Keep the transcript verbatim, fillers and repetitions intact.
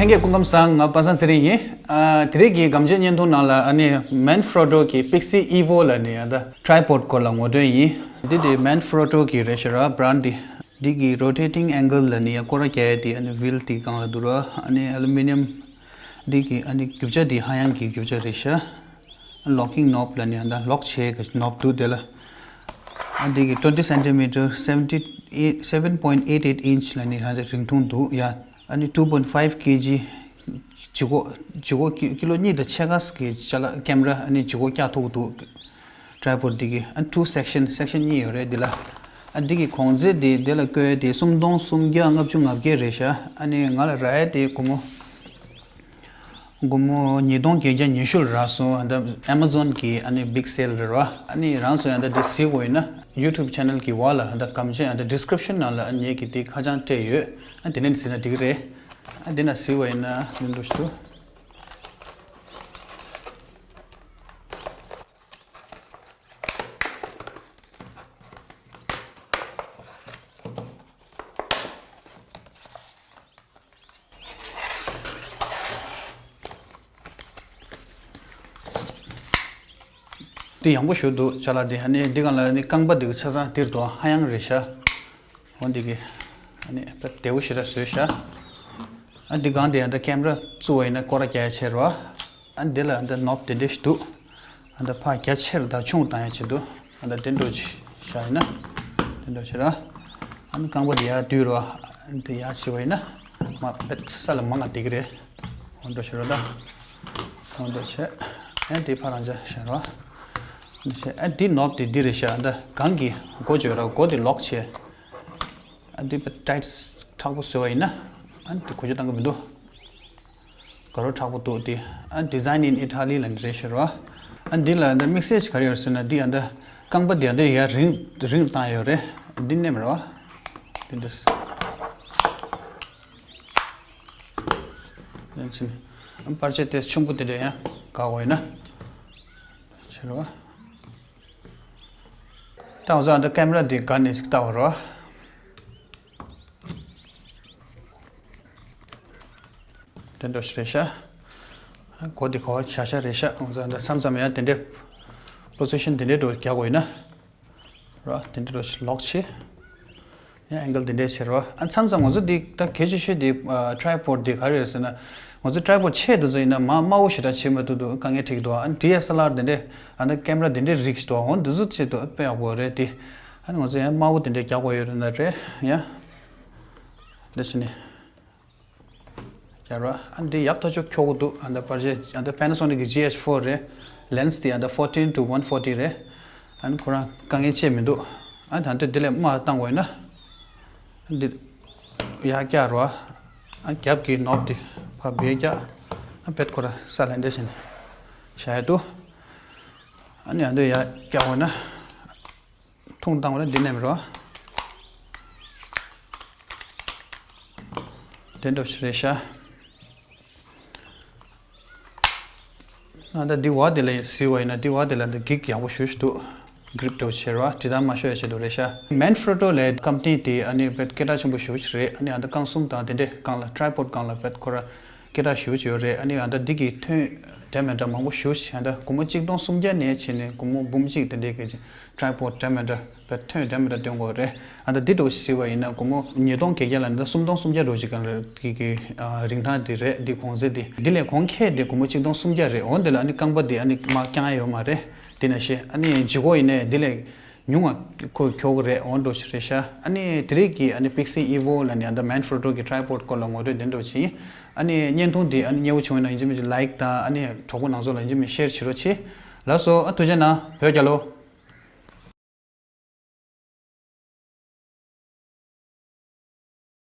ལྷན་རྒྱས་སྐུ་ཁམས་བཟང་། ང་པ་སངས་ཚེ་རིང་ཡིན། ཨ། དེ་རིང་གི་སྒམ་ཆས་བརྙན་ཐུང་ནང་ལ་ཨ་ནི་Manfrotto་གི་Pixie Evo ལབ་ནི་ཨ་ད་Tripod སྐོར་ལ་ངོ་སྤྲོད་ཡིན། འདི་དེ་Manfrotto གི་རེད་ཤག་ར། brand འདི། འདི་གི་rotating angle ལབ་ནི་ཡ་སྐོར་ར་རྒྱག་ཡ་དེ་ཨ་ནི་wheel དེ་སྒང་ལ་འདུག་ར། ཨ་ནི་aluminium འདི་གི་ཨ་ནི་རྒྱུ་ཆ་དེ་ཧ་ཡང་གི་རྒྱུ་ཆ་རེད་ཤག locking knob ལབ་ནི་ཨ་ད་lock བྱེད་ཀྱི་knob འདུག་དེ་ལ། ཨ་འདི་གི་twenty centimeter, seventy eight, seven point eight eight inch ལབ་ནི་ཨ་ད་རིང་ཐུང་འདུག་ཡ། ཨ་ནི་two point five kg ལྗིད་ཁོག་ལྗིད་ཁོག་ཀི་ཀི་ལོ་གཉིས་དང་ཕྱེད་ཀ་གི་ཅ་ལག་ཀེམ་ར་ཨ་ནི་ལྗིད་ཁོག་བཀྱག་ཐུབ་འདུག Tripod འདི་གི་ཨ་two section, section གཉིས་ཡོད་རེད་འདི་ལ། ཨ་འདི་གི་གོང་ཚད་དེ་འདི་ལ་བཀོད་དེ་སུམ་སྟོང་སུམ་བརྒྱ་ལྔ་བཅུ་ང་བརྒྱད་རེད་ཤག་ཨ་ནི་ང་ལ་རག་ཡ་དེ་སྒོར་མོ་སྒོར་མོ་ཉིས་སྟོང་བརྒྱད་བརྒྱ་ཉི་ཤུ་ལ་རག་སོང་། ཨ་ད་Amazon གི་ཨ་ནི་big sale རེད་ར། ཨ་ནི་རང་ཚོ་ཡང་ད་འདི་གཟིགས་དགོས་ཡིན་ན་YouTube channel གི་འོག་ལ་ཨ་ད་གམ་ཆས་ཨ་ད་description ནང་ལ་ཨ་ངེད་ཀྱི་དེ་ཁ་བྱང་སྤྲད་ཡོད། ཨ་དེ་ནས་གཟིགས་ན་འགྲིག་གི་རེད། ཨ་འདི་ན་གཟིགས་པ་ཡིན་ན་ནི་འགྲོ་ཞིག་ཏུ། འདི་ཡག་པོ་ཞིག་འདུག་ཅ་ལག་འདི། ཨ་ནི་འདི་སྒང་ལ་ནི་རྐང་པ་འདི་ཆ་ཚང་འདིར་འདུག་ཧ་ཡང་རེད་ཤག་འོ་འདི་གི་ཨ་ནི་དཔེ་བདེ་པོ་ཞེ་དྲག་བཟོས་ཤག་ཨ་འདི་སྒང་དེ་ཨ་ད་ཀེམ་ར་བཙུགས་པ་ཡིན་ན་སྐོར་ར་རྒྱག་ཡ་ཆེ་ར། ཨ་འདི་ལ་ཨ་ད་ནོབ་དེ་འདྲ་ཞིག་འདུག་ཨ་ད་ཕར་རྒྱ་ཆེ་རུ་དང་ཆུང་རུ་བཏང་ཡ་ཆེད་དུ་ཨ་ད་དེ་འདྲ་ཞིག་བཞག་ཡིན་ན་དེ་འདྲ་ཞིག་ར། ཨ་ནི་རྐང་པ་དེ་ཡར་བསྡུས་ར། ཨ་འདི་ཡར་བྱས་པ་ཡིན་ན་མ་དཔེ་ས་ལ་མང་ང་བསྡད་ཀྱི་རེད། འོ་འདྲ་ཞིག་ར་ད། འོ་འདྲ་བྱས། ཨ་འདི་ཕར་རང་འཇགས་བཞག་ར། འདི་བྱས། ཨ་འདི་ནོབ་དེ་འདི་རེད་ཤག་ཨ་ད་སྒང་གི་སྒོ་བརྗོད་ར། སྒོ་དེ་ལོག་བྱས། ཨ་འདི་དཔེ་ཊའིཊ་མཁྲེགས་པོ་བཟོས་པ་ཡིན་ན་ཨ་འདི་གོ་རྒྱུ་གཏང་གི་མི་འདུག་དགའ་རབ་མཁྲེགས་པོ་འདུག་དེ་ཨ་Design in Italy ལབ་ནི་རེད་ཤག་ར། ཨ་འདི་ལ་ཨ་ད་དམིགས་བསལ་ག་རེ་ཡོད་ཟེར་ན་འདི་ཨ་ད་རྐང་པ་འདི་ཨ་ད་ཡར་རིང་རིང་བཏང་ཡོད་རེད། འདི་མནན་ར། འདི་འདྲ་ཡིན་ཕྱིན་ཨ་པར་ཆས་དེ་ཆུང་པོ་དེ་འདྲ་ཡང་དགའ་བོ་ཡིན་ན་ཤག་ར། ད་འོ་ཙང་ཨ་ད་ཀེམ་ར་འདི་སྒང་ནས་ཅིག་ལྟ་བ་ར། དེ་འདྲ་ཞིག་རེད་ཤག་སྒོ་དེ་ག་བ་བཞག་བཞག་རེད་ཤག་འོ་ཙང་ད་མཚམས་མཚམས་ཡང་དེ་འདྲའི་པོ་ཟི་ཤན་དེ་འདྲའི་འགྲོ་རྒྱག་དགོས་ཡིན་ན་ར། དེ་འདྲའི་འགྲོ་ལོག་བྱེད། ཡང་ཨེང་གལ་དེ་འདྲའི་བྱེད་ར། ཨ་མཚམས་མཚམས་ང་ཚོ་འདི་ད་གལ་ཆེ་ཤོས་དེ་ཨ་ཊི་རའི་པོཌ་དེ་ག་རེ་རེད་ཟེར་ན། ང་ཚོ་ཊི་རའི་པོཌ་ཆེ་དེ་ཚོ་ཡིན་ན་མ་དམའ་བོ་ཞེ་དྲག་བྱེད་མ་ཐུབ་འདུག་དཀའ་ངལ་འཕྲད་ཀྱི་འདུག་ཨ་ཌི་ཨེས་ཨེལ་ཨར་དེ་འདྲའི་ཨ་ད་ཀེམ་ར་དེ་འདྲའི་རིགས་ཤིག་འདུག་འོ་འདི་ཚོ་ཆེད་དུ་དཔེ་ཡག་པོ་རེད་དེ། ཨ་ནི་ང་ཚོ་ཡང་དམའ་བོ་དེ་འདྲའི་རྒྱག་དགོས་ཡོད་རེད་ན་རེད་ཡ། འདི་ཕྱིན་ནས། རྒྱག་རོགས། ཨ་འདི་ཡག་ཐག་ཆོད་ཁྱོག་གི་འདུག་ཨ་ད་པར་ཆས་ཨ་ད་Panasonic གི་ཇི་ཨེཆ་ཕོར་རེད། ལེན་སི་དེ་ཨ་ད་fourteen to one forty རེད། ཨ་ནི་ཁོ་རང་དཀའ་ངལ་ཅི་མི་འདུག་ཨ་ད་འདི་འདི་ལས་དམའ་བཏང་བ་ཡིན་ན། ཨ་འདི་ཡར་རྒྱག་རོགས། ཨ་རྒྱབ་ཀྱི་ནོབ་དེ་ཕར་བེད་རྒྱག་ཨ་བེད་ཁོ་རང་ས་ལ་འདི་བཞིན་བཞག་ཡ་འདུག་ཨ་ནི་ཨ་འདི་ཡར་རྒྱག་བ་ན། ཐུང་བཏང་བ་ལ་འདི་ནས་མི་རོ། དེ་འདྲ་ཞིག་རེད་ཤག་ཨ་ད་འདི་བ་དེ་ལ་གཟིགས་པ་ཡིན་ན་འདི་བ་དེ་ལ་འདི་འགྱིག་ཡག་པོ་ཞེ་པོ་ཅིག་འདུག་གྷི་རིབ་འདྲ་བོ་ཆེ་ར། འདྲེད་མ་ཤོར་ཡ་ཆེད་དུ་རེད་ཤག་མན་ཧྥི་རོ་ཊོ་ལབ་ཀམ་པ་ནི་དེ་ཨ་ནི་དཔེ་སྐད་གྲགས་ཆེན་པོ་ཞེ་པོ་ཅིག་རེད། ཨ་ནི་ཨ་ད་རྐང་གསུམ་དང་དེ་འདྲའི་སྒང་ལ་ཊི་རའི་པོཌ་སྒང་ལ་དཔེ་ཁོ་ར་སྐད་གྲགས་ཞེ་པོ་ཅིག་ཡོད་རེད། ཨ་ནི་ཨ་ད་འདི་གི་ཐོན་འདྲ་མི་འདྲ་མང་པོ་ཞེ་པོ་ཅིག་ཨ་ད་སྒོར་མོ་གཅིག་སྟོང་སུམ་བརྒྱ་ནས་བྱས་ནས་སྒོར་མོ་འབུམ་གཅིག་དེ་འདྲའི་གི་ཊི་རའི་པོཌ་འདྲ་མི་འདྲ་དཔེ་ཐོན་འདྲ་མི་འདྲ་སྟོན་གྱི་ཡོད་རེད། ཨ་ད་འདི་འདྲ་བོ་ཞིག་བ་ཡིན་ན་སྒོར་མོ་ཉིས་སྟོང་བརྒྱད་བརྒྱ་ལ་ནི་ད་སུམ་སྟོང་སུམ་བརྒྱ་འགྲོ་ཅིག་གང་རེད། གི་གི་ཨ་རིན་ཐང་དེ་རེད། འདི་གོང་ཚད་དེ་འདི་ལས་གོང་ཁེ་དེ་སྒོར་མོ་གཅིག་སྟོང་སུམ་བརྒྱ་རེད། འོ་འདི་ལ་ཨ་ནི་རྐང་པ་དེ་ཨ་ནི་མ་བརྐྱང་ཡ་ཡོད་མ་རེད། དེ་ནང་བཞིན་ཨ་ནི་ལྗིད་ཁོག་ཡིན་ནའི་འདི་ལས་ཉུང་ང་ཁོ་ཁྱོག་གི་རེད། འོ་འདྲ་བོ་ཞིག་རེད་ཤག་ཨ་ནི་དེ་རིང་གི་ཨ་ནི་པིག་སི་ཨི་ཝོ་ལབ་ནི་ཨ་ད་མན་ཧྥི་རོ་ཊོ་གི་ཊི་རའི་པོཌ་སྐོར་ལ་ངོ་སྤྲོད་དེ་འདྲ་བོ་ཞིག་ཡིན། ཨ་ནི་བརྙན་ཐུང་འདི་ཨ་ནི་མཉེས་པོ་བྱུང་བ་ཡིན་ན་ཡིན་གཅིག་མིན་གཅིག་ལའིཀ་དང་ཨ་ནི་གྲོགས་པོ་ནང་ཚོ་ལ་ཡིན་གཅིག་མིན་ཤེར་བྱེད་རོགས་གྱིས། ལགས་སོ། ཨ་ཐུགས་རྗེ་གནང་། བོད་རྒྱལ་ལོ།